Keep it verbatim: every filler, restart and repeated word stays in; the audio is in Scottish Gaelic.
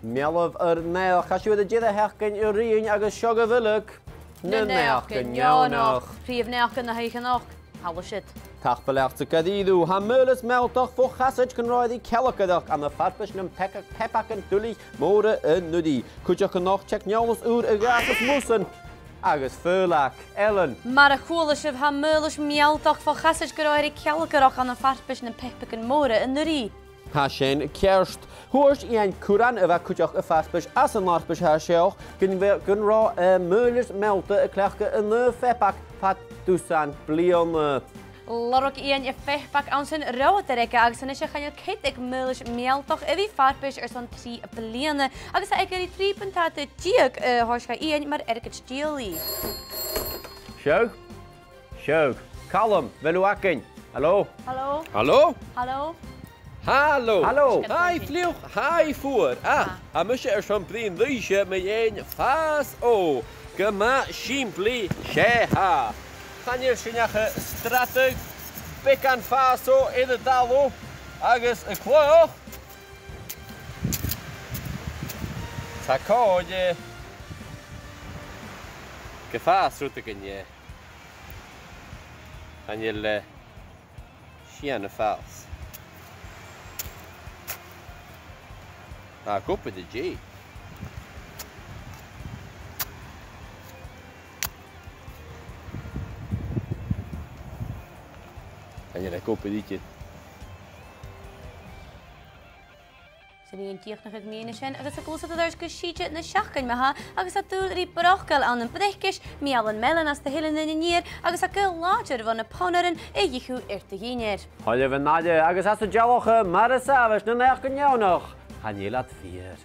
Meal-a-naidheachd, tha sibh air an deireadh-sheachdain a ruighinn agus seo gu bheil na naidheachdan neònach. Prìomh naidheachdan na h-oidhche a-nochd, thalla siud. Tapadh leat, a Dhòmhnaill. Tha Maoileas Mealltach fo chasaid gun robh e ri cealgaireachd ann am farpais nam pepa-, pepagan duilich mòra an-uiridh. Cuideachd a-nochd teicneòlas ùr a dh'fhàsas musan agus faoileag. Ellen. Mar a chuala sibh, tha Maoileas Mealltach fo chasaid gun robh e ri cealgaireachd ann am farpais nam pepagan mòra an-uiridh. Tha sin ceart. Thuirt Iain Curran, a bha cuideachd a' farpais anns an fharpais a tha seo, gun bhe-, gun robh, eh, Maoileas Meallta a' cleachdadh an aon phepag fad dusan bliadhna. Lorg Iain a' phepag anns an reothadair aige agus a-nis chan eil cead aig Maoileas Mealltach a bhith farpais airson trì bliadhna, agus tha aige ri trì puntàta deug, eh, a thoirt do dh'Iain mar airgead-dìolaidh. Seo. Seo. Calum, a bheil thu againn? Halò? Halò? Halò? Halò? Halò? Halò? Tha i fliuch, tha i fuar. Ah, tha mise airson bruidhinn ribhse mu dheidhinn fàs-òg. Gu math sìmplidh, 's e tha. Chan eil sinn ach a' stradadh beagan fàs-òg air an talamh agus a' cladhach. Tha còir, eh, gum fàs rudeigin, eh. Chan eil, eh, sìon a' fàs. Ach obair a dhìth. Chan eil e ag obair idir. Sin e an dìochuimhneachadh mu dheidhinn sin, agus a' gluasad air adhart gu sìde na seachdain ma-thà, agus tha dùil ri brocaill ann am bracaist, meallan melain às do sheileanan an iar, agus tha gaol làidir bho na pònairean a dh'ith thu air do dhìnnear. Thoir leibh an aire, agus às an dealachadh, mar as àbhaist, na naidheachdan neònach, chan eil iad fìor.